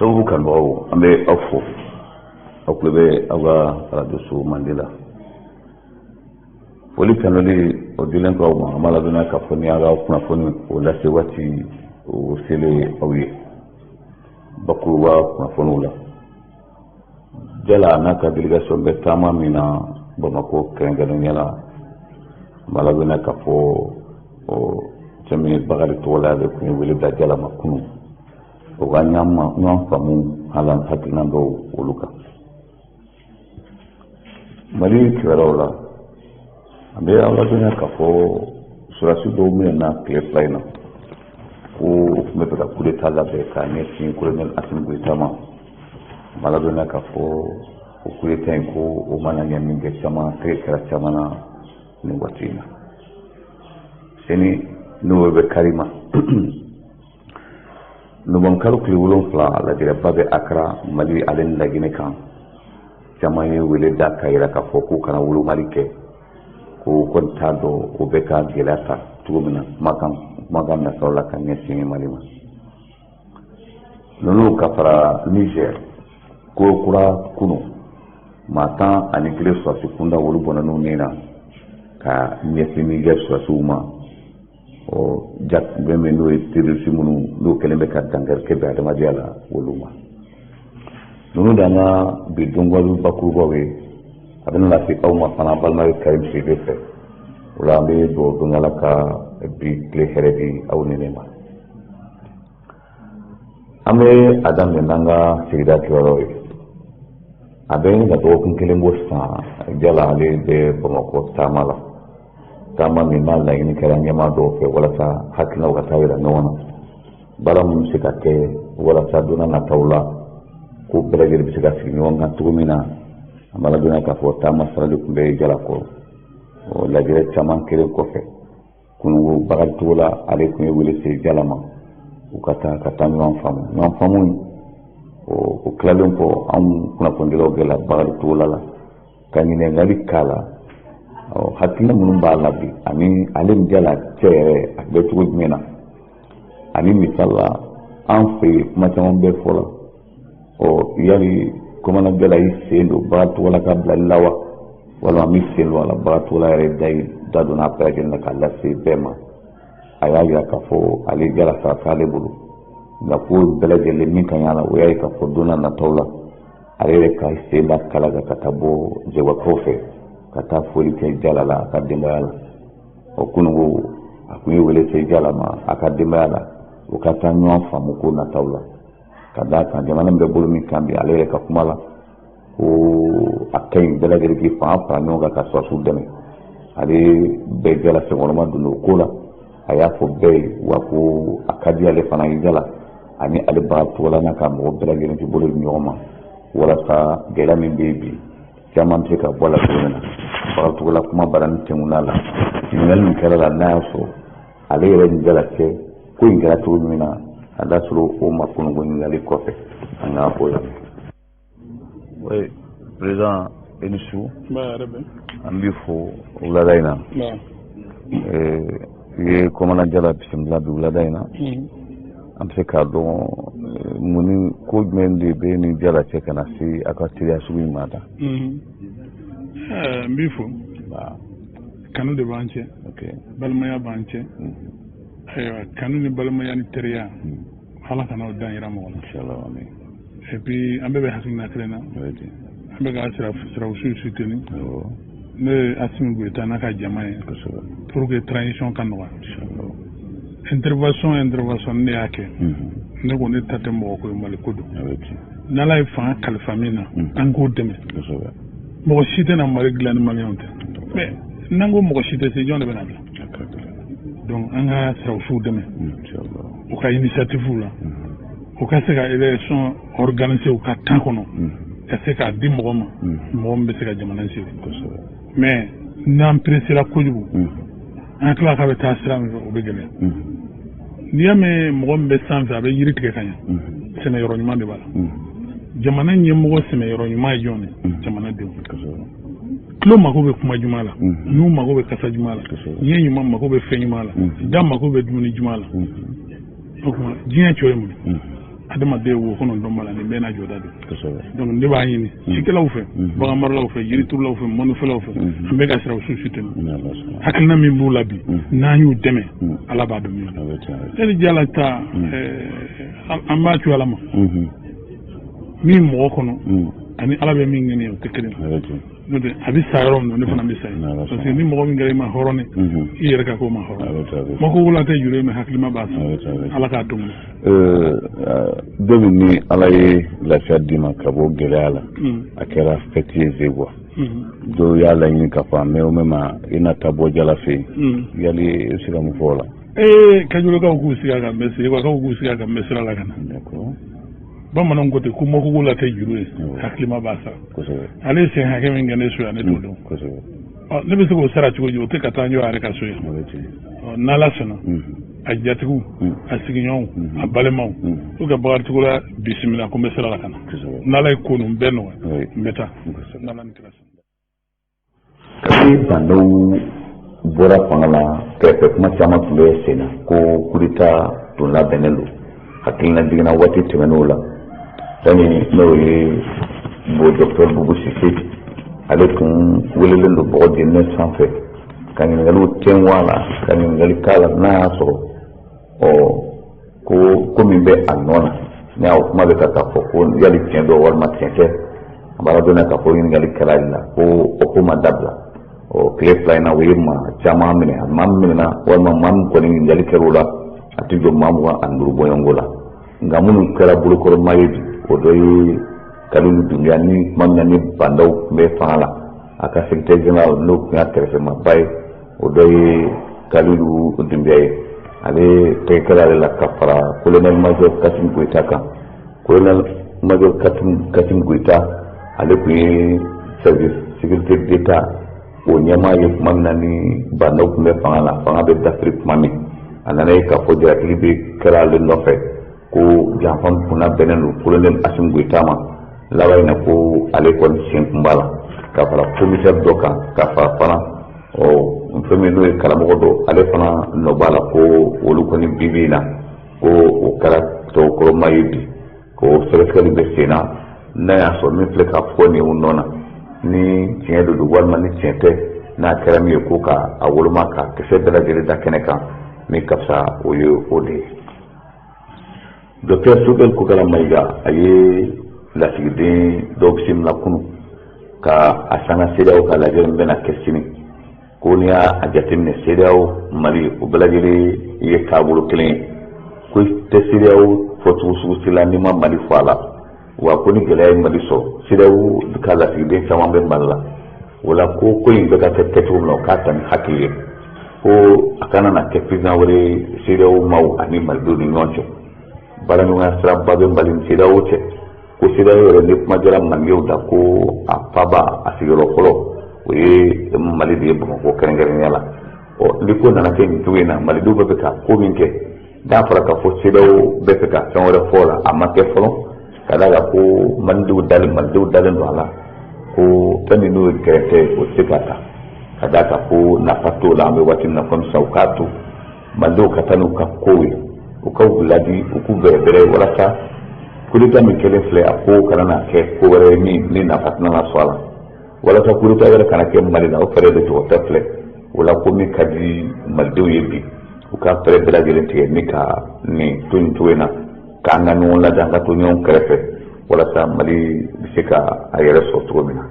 Sababu kanubagaw, an bɛ aw fo. Aw tulo bɛ aw ka arajoso mandi la. Foli tanuli o dilen kɔ aw ma, an b'a ladɔnniya k'a fɔ ni aw ka kunnafoni o lase waati o selen aw ye bakuruba kunnafoniw la. Jala n'a ka délégation bɛ taama min na Bamakɔ kɛrɛnkɛrɛnnenya la, an b'a ladɔnniya k'a fɔ fɛn min ye Bakari Togola, ale tun ye wele bila Jala ma kunun, o ka ɲɔgɔn faamu hala hakilina dɔw olu kan. Mali kibaruyaw la, an bɛ aw ladɔnniya k'a fɔ sɔrɔdasi dɔw minɛna tile 2 in na, ko u tun bɛ fɛ ka coup d'état labɛn k'a ɲɛsin colonel Asimi Goyita ma. An b'a ladɔnniya k'a fɔ o coup d'état in, ko o mana ɲɛ min kɛ, caman tɛgɛ kɛra caman na nin waati in na. Sini n'o bɛ karima nowanburukalo tile 7, lajɛrɛba bɛ Akara, Mali ale ni Laginɛ kan. Caman ye wele da k'a yira k'a fɔ k'u kana wolomali kɛ, ko kɔni t'a dɔn o bɛ ka gɛlɛya ta cogo min na kumakan nasiraw la ka ɲɛsin Mali ma. Ninnu ka fara Niger ko kura, kunu maa 11 sɔrɔdasi kunda, olu bɔnɛn'u ni na ka ɲɛsin Niger sɔrɔdasiw ma. Ɔ ja bɛ min n'o ye terroriste minnu n'o kɛlen bɛ ka dankari kɛ bɛn adamadenya la, olu ma. Ninnu de an ka bi dɔnkigali bakurubaw ye. A bɛna lase aw ma fana balima Karim Sidibe fɛ. O la, an bɛ dugawu don Ala ka bi tile hɛrɛ di aw ni ne ma. An bɛ a daminɛ n'an ka sigida kibaruyaw ye. A bɛ ka dɔgɔkun kelen bɔ sisan, Jala ale bɛ Bamakɔ taama la, taama min n'a laɲini kɛra ɲɛmaa dɔw fɛ walasa hakilinaw ka taa yira ɲɔgɔn na, baara min bɛ se ka kɛ walasa don nataw la ko bɛɛ lajɛlen bɛ se ka sigi ɲɔgɔn kan cogo min na. An b'a ladɔnniya k'a fɔ taama sarali tun bɛ Jala kɔrɔ. Ɔ lajɛrɛ caman kɛlen kɔfɛ, kununko Bakari Togola ale tun ye wele se Jala ma, u ka taa ɲɔgɔn faamu. Ɲɔgɔn faamu o tilalen kɔ, anw kunnafonidilaw gɛlɛla Bakari Togola la ka ɲininkali k'a la, hakilina minnu b'a la bi, ani ale ni Jala cɛ yɛrɛ a bɛ cogo jumɛn na. Ani misali la, an fɛ yen, kuma caman bɛ fɔ la. Ɔ yali commandant Jala y'i sen don Bakari Togola ka bilali la wa, walima min sen don a la? Bakari Togola yɛrɛ da da donna a bɛɛ lajɛlen na k'a lase bɛɛ ma. A y'a jira k'a fɔ ale Jala sara t'ale bolo, nka ko bɛɛ lajɛlen min ka ɲi a la, o y'a ye k'a fɔ don n'a nataw la, ale yɛrɛ ka sen da kala kan ka taa bɔ Jɛbakaw fɛ ka taa foli kɛ Jala la, a ka denbaya la. Ɔ kununko a tun ye wele se Jala ma a ka denbaya la, u ka taa ɲɔgɔn faamu ko nataw la, ka d'a kan jamana min bɛ bolo min kan bi, ale yɛrɛ ka kuma la, ko a ka ɲi bɛɛ lajɛlen k'i fanga fara ɲɔgɔn kan ka sɔrɔdasiw dɛmɛ. Ale bɛɛ Jala senkɔrɔma don o ko la. A y'a fɔ bɛɛ ye wa ko a ka di ale fana ye, Jala ani ale Bakari Togola n'a ka mɔgɔ bɛɛ lajɛlen k'i bolo di ɲɔgɔn ma walasa gɛlɛya min bɛ yen bi, caman bɛ se ka bɔ a la cogo min na. Bakari Togola kuma bara ni tɛŋuna la, ɲininkali min kɛra la, n'a y'a sɔrɔ ale yɛrɛ ni Jala cɛ ko in kɛra cogo min na, a da sɔrɔ o ma kununko ɲininkali kɔfɛ, an k'a bɔ yan. Oui, président, i ni su. An b'i fo wulada in na. I ye commandant Jala bisimila bi wulada in na. An bɛ se k'a dɔn mun ni ko jumɛn de bɛ ni Jala cɛ ka na se a ka teriya sugu in ma tan? N b'i fo. Kanu de b'an cɛ, balimaya b'an cɛ. Ayiwa, kanu ni balimaya ni teriya, Ala kana o dan yira mɔgɔ la. Et puis an bɛɛ bɛ hakilina kelen na, an bɛ ka sirasiw soutenir, n'o ye Asimi Goyita n'a ka jama ye, pour que transition ka nɔgɔya. Intervention ne y'a kɛ, ne ko ne ta tɛ mɔgɔ ko ye, Mali ko don. N'Ala ye fanga kalifa min na, an k'o dɛmɛ. Mɔgɔ si tɛna Mali dilan ni Maliyɛnw tɛ. Mais n'an ko mɔgɔ si tɛ se, jɔn de bɛna dilan? Donc an ka sirasiw dɛmɛ u ka initiative la, u ka se ka élection organiser u ka temps kɔnɔ, ka se k'a di mɔgɔ ma, mɔgɔ min bɛ se ka jamana in sigi. Mais n'an pressera kojugu, an tila k'a bɛ taa sira min fɛ, o bɛ gɛlɛya. N'i y'a mɛn mɔgɔ min bɛ sanfɛ, a bɛ yiri tigɛ ka ɲɛ, sɛnɛ yɔrɔ ɲuman de b'a la. Jamana ɲɛmɔgɔ sɛnɛ yɔrɔ ɲuman ye jɔn de? Jamanadenw. Tulo mako bɛ kuma ɲuman la, n'u mako bɛ kasa ɲuman la, ɲɛ ɲuman mako bɛ fɛn ɲuman la, da mako bɛ dumuni ɲuman la. O tuma diɲɛ cɔ ye mun ye? Adamaden wo 9 b'a la, nin bɛɛ n'a jɔda don. Donc ne b'a ɲini cikɛlaw fɛ, baganmaralaw fɛ, yiriturulaw fɛ, mɔnifɛlaw fɛ, an bɛɛ ka sira su sutenu. Hakilina min b'u la bi, n'an y'u dɛmɛ, Ala b'a dɔn min na. E ni Jala ta, an b'a to Ala ma. Min mɔgɔ kɔnɔ ani Ala bɛ min ŋaniya, o tɛ kelen. N'o tɛ, a bɛ sa yɔrɔ min na, ne fana bɛ sa yen, parce que ni mɔgɔ min kɛra i ma hɔrɔn ye, i yɛrɛ ka ko ma hɔrɔn. Mako wula tɛ juru ye, mais hakilima b'a sa, Ala k'a dɔn. Don min ni Ala ye lafiya d'i ma ka bɔ gɛlɛya la, a kɛra fɛti ye Zeguwa. Dɔw y'a laɲini k'a fɔ a mɛn o mɛn ma i na taa bɔ Jala fɛ yen. Yali i bɛ se ka mun fɔ o la? Ee, Kajolokaw k'u sigi a kan, bɛ Segukaw k'u sigi a kan, bɛ sira la ka na. Bamananw ko ten ko mɔkogo la tɛ juru ye, hakilima b'a sara. Ale ye sen hakɛ min kɛ ne so yan, ne t'o dɔn. Ne bɛ se k'o sara cogo di? O tɛ ka taa n jɔ a yɛrɛ ka so yan. N'Ala sɔnna, a jatigiw, a sigiɲɔgɔnw, a balimaw, u ka Bakari Togola bisimila ko n bɛ sira la ka na. N'Ala ye ko ninnu bɛɛ nɔgɔya, n bɛ taa, n'Ala ni kira sɔnna. Kabini Bah N'Daw bɔra fanga la, kɛrɛfɛ kuma caman tun bɛ sen na ko coup d'État tun labɛnnen don. Hakilina jiginna waati tɛmɛnenw la, fɛn min n'o ye bo docteur Boubou Cissé, ale tun welelen don bɔgɔ jeninen sanfɛ ka ɲininkaliw tɛnku a la, ka ɲininkali k'a la n'a y'a sɔrɔ ɔ ko ko min bɛ a nɔ na, ni a kuma bɛ ka k'a fɔ ko yali tiɲɛ don walima tiɲɛ tɛ. A b'a dɔn k'a fɔ ɲininkali kɛra ale la ko o ko ma dabila. Ɔ, tile 2 in na, o ye maa caman minɛ. A maa min minɛna walima maa min kɔni ɲininkali kɛra o la, a tɛ jɔ maa 25 bɔɲɔgɔnko la. Nka minnu kɛra bolokɔrɔma ye bi, o dɔ ye Kalilu Dunbiya. Ni tuma min na ni Bah N'Daw tun bɛ fanga la, a ka secrétaire général, n'o tun y'a kɛrɛfɛmaba ye, o dɔ ye Kalilu Dunbiya ye. Ale tɛgɛ kɛra ale la ka fara colonel major Kassim Goïta kan. Colonel major Kassim Goïta, ale tun ye service sécurité d'État o ɲɛmaa ye tuma min na ni Bah N'Daw tun bɛ fanga la. Fanga bɛ dafiri tuma min, a nana ye k'a fɔ jalakili bɛ kɛra ale nɔfɛ ko janfa kunna bɛnnen don colonel Assimi Goïta ma. Laban in na, ko ale kɔni sen kun b'a la, ka fara commissaire dɔ kan, ka fara fana ɔ fɛn min n'o ye karamɔgɔ dɔ, ale fana nɔ b'a la, ko olu kɔni bi bi in na, ko o kɛra tɔgɔkɔrɔma ye bi, ko sɛgɛsɛgɛli bɛ sen na. N'a y'a sɔrɔ min filɛ ka fɔ nin ye nɔ na, ni tiɲɛ de don walima ni tiɲɛ tɛ, n'a kɛra min ye, ko ka a woloma ka kisɛ bɛɛ lajɛlen da kɛnɛ kan, min ka fisa, o ye o de ye. Docteur Choguel Kokalla Maïga, a ye lasigiden dɔw bisimila kunu ka a sanga CEDEAO ka lajɛ min bɛna kɛ sini. Ko n'i y'a jateminɛ, CEDEAO, Mali, o bɛɛ lajɛlen ye taabolo kelen ye, ko tɛ CEDEAO fɔcogo sugu si la n'i ma Mali fɔ a la. Wa ko ni gɛlɛya ye Mali sɔrɔ, CEDEAO ka lasigiden caman bɛ Mali la. O la, ko ko in bɛ ka kɛ kɛcogo min na, o k'a ta ni hakili ye, ko a kana na kɛ président wɛrɛ ye CEDEAO maaw ani Malidenw ni ɲɔgɔn cɛ. Baaraɲɔgɔnya siraba bɛ Mali ni CEDEAO cɛ. Ko CEDEAO yɛrɛ, ni kuma diyara Malidenw da, ko a faba, a sigiyɔrɔ fɔlɔ, o ye Mali de ye, Bamakɔ kɛrɛnkɛrɛnnenya la. Ɔ, ni ko nana kɛ nin cogo in na, Malidenw bɛ fɛ ka ko min kɛ, n'a fɔra k'a fɔ CEDEAO bɛ fɛ ka fɛn wɛrɛ fɔ o la, a ma kɛ fɔlɔ, ka d'a kan ko Malidenw dalen don a la ko fɛn min n'o ye gɛrɛntɛ, o tɛ se ka ta, ka d'a kan ko nafa t'o la. An bɛ waati min na komi sisan, u k'a to Malidenw ka taa n'u ka kow ye, u ka u ladi, u k'u bɛrɛbɛrɛ, walasa coup d'État min kɛlen filɛ, a ko kana na kɛ ko wɛrɛ ye min ni nafa tɛna na sɔrɔ a la, walasa coup d'État wɛrɛ kana kɛ Mali la. O fɛɛrɛ de tɔgɔ filɛ o la. Ko min ka di Malidenw ye bi, u ka fɛɛrɛ bɛɛ lajɛlen tigɛ ni ka nin to nin cogo in na, k'an ka ɲɔgɔn lajɛ, an ka to ɲɔgɔn kɛrɛfɛ, walasa Mali bɛ se ka a yɛrɛ sɔrɔ cogo min na.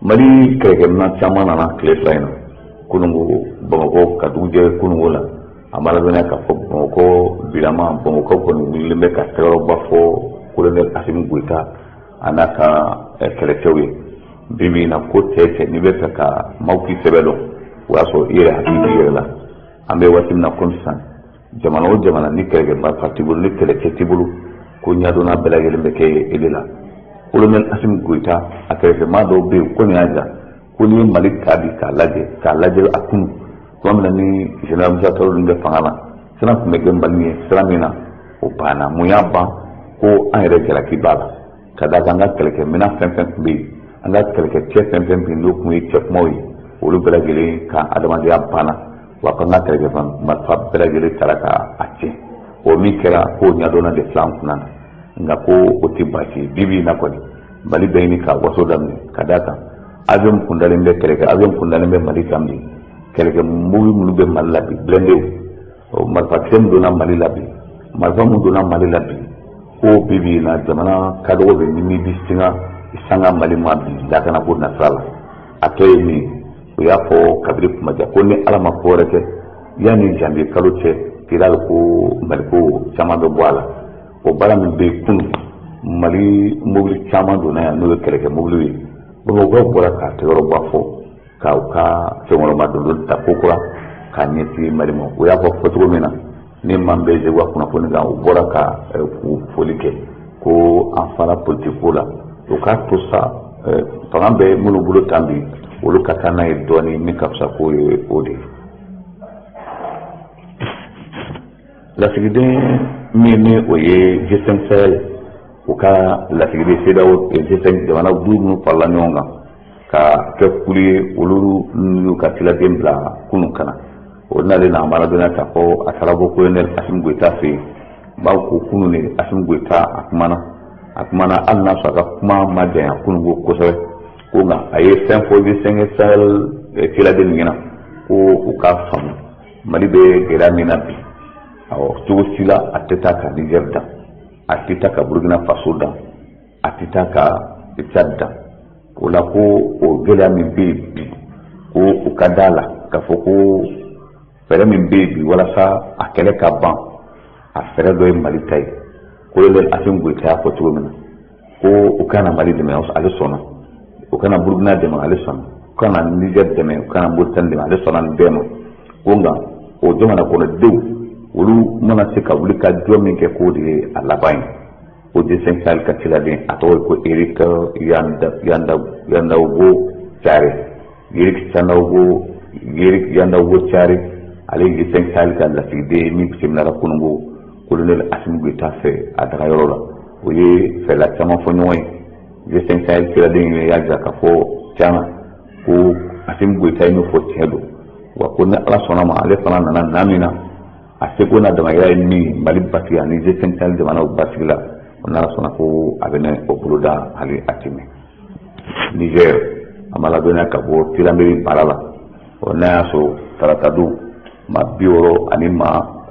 Mali kɛlɛkɛminɛn caman nana tile 2 in na kununko Bamakɔ, ka dugu jɛ kununko la. A b'a ladɔnniya k'a fɔ Bamakɔ bilama, Bamakɔ kɔni wulilen bɛ ka tɛgɛrɛba fɔ colonel Assimi Goïta a n'a ka kɛlɛcɛw ye. Bi bi in na, ko cɛ cɛ n'i bɛ fɛ ka maaw k'i sɛbɛ dɔn, o y'a sɔrɔ i yɛrɛ hakili b'i yɛrɛ la. An bɛ waati min na komi sisan, jamana o jamana, ni kɛlɛkɛ marifa t'i bolo, ni kɛlɛcɛ t'i bolo, ko ɲɛdɔnna bɛɛ lajɛlen bɛ kɛ e de la. Colonel Assimi Goïta a kɛrɛfɛ maa dɔw bɛ yen ko nin y'a jira ko n'i ye Mali ta bi k'a lajɛ a kunu, tuma min na ni général Musa Traoré bɛ fanga la, siran tun bɛ kɛ Mali ye. Sira min na, o banna. Mun y'a ban? Ko an yɛrɛ jalaki b'a la, ka d'a kan an ka kɛlɛkɛminɛn fɛn fɛn tun bɛ yen, an ka kɛlɛkɛcɛ fɛn fɛn bɛ yen, n'o tun ye cɛ kumaw ye, olu bɛɛ lajɛlen ka adamadenya banna. Wa k'an ka kɛlɛkɛ marifa bɛɛ lajɛlen taara ka a tiɲɛ. O min kɛra k'o ɲɛdɔnna de filɛ an kunna na, nka ko o tɛ baasi ye. Bi bi in na kɔni, Mali bɛ ɲini ka waso daminɛ, ka d'a kan avion kun dalen bɛ, kɛlɛkɛ avion kun dalen bɛ Mali kan bi. Kɛlɛkɛ mobili minnu bɛ Mali la bi, blindéw, marifakisɛ min donna Mali la bi, marifa min donna Mali la bi, ko bi bi in na jamana ka dɔgɔ bi ni bi singa sanga Mali ma bi lakana ko nasira la. A tɔ ye min ye, o y'a fɔ kabiri kuma jan ko ni Ala ma ko wɛrɛ kɛ, yanni janvier kalo cɛ, Kidali ko Mali ko caman bɛ bɔ a la. O baara min bɛ yen, kunun Mali mobili caman donna yan, n'o ye kɛlɛkɛ mobiliw ye. Bamakɔkaw bɔra k'a tɛgɛrɛba fɔ k'aw ka fɛnkɔrɔma dondon ta ko kura k'a ɲɛsin Mali ma. O y'a fɔ fɔcogo min na, ni maa bɛ Zeguwa kunnafoni kan, u bɔra ka foli kɛ ko an fara politiki ko la, o k'a to sa fanga bɛ minnu bolo tan bi, olu ka taa n'a ye dɔɔnin, min ka fisa k'o ye o de ye. Lasigiden min ni o ye G5 Sahel, o ka lasigiden, CEDEAO G5 jamana duuru minnu farala ɲɔgɔn kan ka kɛ kulu ye, olu y'u ka ciladen bila kunun ka na. O nalen na, an b'a ladɔnniya k'a fɔ a taara bɔ colonel Asimi Goyita fɛ yen. Bawo ko kunun de Asimi Goyita a kumana, a kumana, hali n'a sɔrɔ a ka kuma ma janya kunun ko kosɛbɛ ko, nka a ye fɛn fɔ G5 Sahel ciladen nin ɲɛna ko u k'a faamu Mali bɛ gɛlɛya min na bi. Awɔ, cogo si la a tɛ taa ka Niger dan, a tɛ taa ka Burkina Faso dan, a tɛ taa ka Tchad dan. O la ko o gɛlɛya min bɛ yen bi, ko u ka da la k'a fɔ ko fɛɛrɛ min bɛ yen bi walasa a kɛlɛ ka ban, a fɛɛrɛ dɔ ye Mali ta ye. Colonel Asimi Goyita y'a fɔ cogo min na ko u kana Mali dɛmɛ, ale sɔnna. U kana Burukina dɛmɛ, ale sɔnna. U kana Niger dɛmɛ, u kana Mauritanie dɛmɛ, ale sɔnna nin bɛɛ ma. Ko nka o jamana kɔnɔdenw, olu mana se ka wuli ka jɔ min kɛ, k'o de ye a laban ye. O G5 Sahel ka ciladen, a tɔgɔ ye ko Eric Yandaogo Cari, Eric Yandaogo, Eric Yandaogo Cari, ale ye G5 Sahel ka lasigiden ye min bisimilala kununko colonel Asimi Goyita fɛ a dagayɔrɔ la. O ye fɛla caman fɔ ɲɔgɔn ye. G5 Sahel ciladen y'a jira k'a fɔ tiɲɛ ko Asimi Goyita ye min fɔ tiɲɛ don, wa ko ni Ala sɔnna ma, ale fana nana na min na, a seko n'a damayira ye min ye Mali basigi ani G5 Sahel jamanaw basigi la, o n'Ala sɔnna ko a bɛna o boloda hali a tɛmɛ. Niger, a ma ladɔnniya ka bɔ Tillabéri mara la, o n'a y'a sɔrɔ tarata don maa 69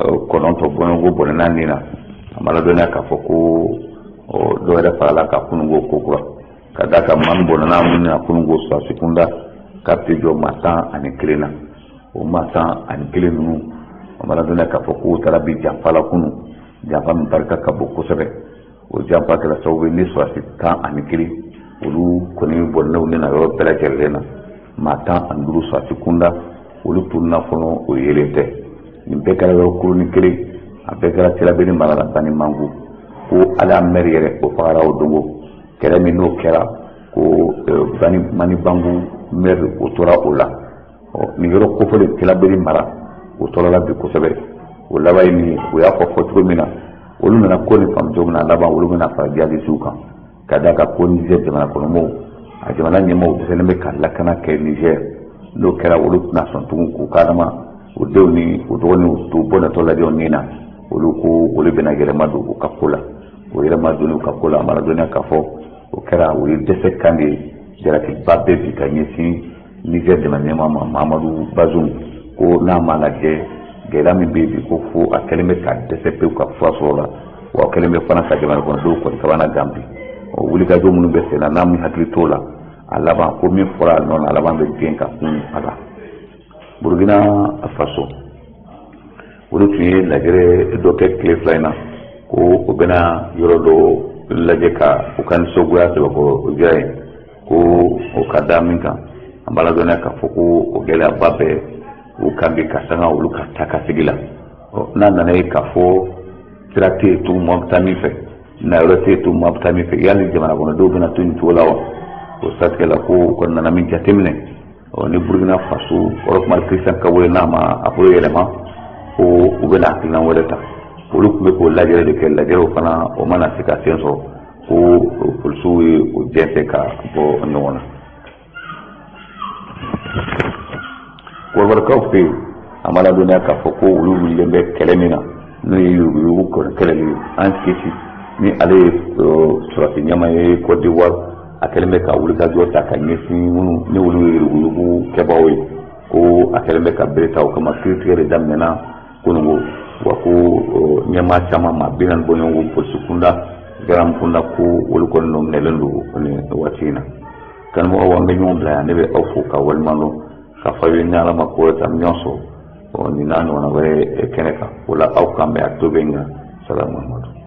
bɔɲɔgɔnko bɔnɛna nin na. A ma ladɔnniya k'a fɔ ko dɔ wɛrɛ farala ka kununko ko kura, ka d'a kan maa min bɔnɛna mun na kununko sɔrɔsi kunda, k'a bɛ jɔ maa 11 na. O maa 11 ninnu, a ma ladɔnniya k'a fɔ k'u taara bi janfa la kunun, janfa min barika ka bon kosɛbɛ. O janfa kɛra sababu ye ni sɔrɔsi 11 olu kɔni bɔnɛw ne na yɔrɔ bɛɛ lajɛlen na. Maa 15 sɔrɔsi kunda, olu tununna fɔlɔ, o yelen tɛ. Nin bɛɛ kɛra yɔrɔ kurunin kelen, a bɛɛ kɛra Tillabéri mara la, Banimangu. Ko ala mɛri yɛrɛ o fagara o dongo. Kɛlɛ min n'o kɛra ko Banimangu mɛri, o tora o la. Nin yɔrɔ kofɔlen Tillabéri mara, o tɔɔrɔla bi kosɛbɛ. O laban ye min ye, o y'a fɔ fɔcogo min na, olu nana ko nin faamu cogo min na, a laban olu bɛna fara jihadisiw kan, ka d'a kan ko Niger jamana kɔnɔmɔgɔw, a jamana ɲɛmaaw dɛsɛlen bɛ ka lakana kɛ Niger. N'o kɛra, olu tɛna sɔn tugun k'u ka adama o denw ni o dɔgɔninw to bɔnɛtɔ lajɛw ni na. Olu ko olu bɛna yɛlɛma don u ka ko la. O yɛlɛma don u ka ko la, a mana dɔnniya k'a fɔ o kɛra, o ye dɛsɛ kan de ye, jalakiba bɛ bi ka ɲɛsin Niger jamana ɲɛmaa ma, Mahamadu Bazoum, ko n'a ma lajɛ gɛlɛya min bɛ bi, ko fo a kɛlen bɛ ka dɛsɛ pewu ka fura sɔrɔ la, wa a kɛlen bɛ fana ka jamana kɔnɔdenw kɔni kabana gan bi. O wulikajɔ minnu bɛ sen na, n'a min hakili t'o la, a laban ko min fɔra a nɔ na, a laban bɛ gɛn ka kun a la. Burukina Faso, olu tun ye lajɛrɛ dɔ kɛ tile 2 in na, ko u bɛna yɔrɔ dɔ lajɛ ka u ka nisɔngoya sɛbɛkɔrɔ o jira yen, ko o ka da min kan. An b'a ladɔnniya k'a fɔ ko o gɛlɛyaba bɛ u kan bi ka sanga olu ka taa ka segi la. N'a nana ye k'a fɔ sira tɛ yen tugun maa bɛ taa min fɛ, na yɔrɔ tɛ yen tugun maa bɛ taa min fɛ, yali jamana kɔnɔdenw bɛna to nin cogo la wa? O siratigɛ la, ko u kɔni nana min jateminɛ, ni Burukina Faso Roch Marc Christian Kaboré n'a ma a bolo yɛlɛma, ko u bɛna hakilina wɛrɛ ta. Olu tun bɛ k'o lajɛrɛ de kɛ, lajɛrɛw fana o mana se ka sen sɔrɔ, ko polisiw ye o jɛnsɛn ka bɔ ɲɔgɔn na. Kɔrɔbɔrɔkaw fɛ yen, a ma ladɔnniya k'a fɔ ko olu wulilen bɛ kɛlɛ min na. N'o ye yuruguyurugu kɔni kɛlɛli ye, Ange Kesi, ni ale ye sɔrɔdasi ɲɛmaa ye Côte d'Ivoire, a kɛlen bɛ ka wulikajɔ ta ka ɲɛsin minnu ni olu ye yuruguyurugu kɛbaaw ye, ko a kɛlen bɛ ka bere ta o kama. Kiiritigɛ de daminɛna kununko wa, ko ɲɛmaa caman, maa 40 bɔɲɔgɔnko, polisi kunda, gendarme kunda, ko olu kɔni nɔ minɛlen don nin waati in na. Kanubagaw, an bɛ ɲɔgɔn bila yan. Ne bɛ aw fo ka waleɲuman dɔn k'a fɔ aw ye, ni Ala ma ko wɛrɛ ta, an bɛ ɲɔgɔn sɔrɔ nin n'a ɲɔgɔnna wɛrɛ kɛnɛ kan. O la, aw k'an bɛn. A to bɛ ɲa. Salamu aleykum.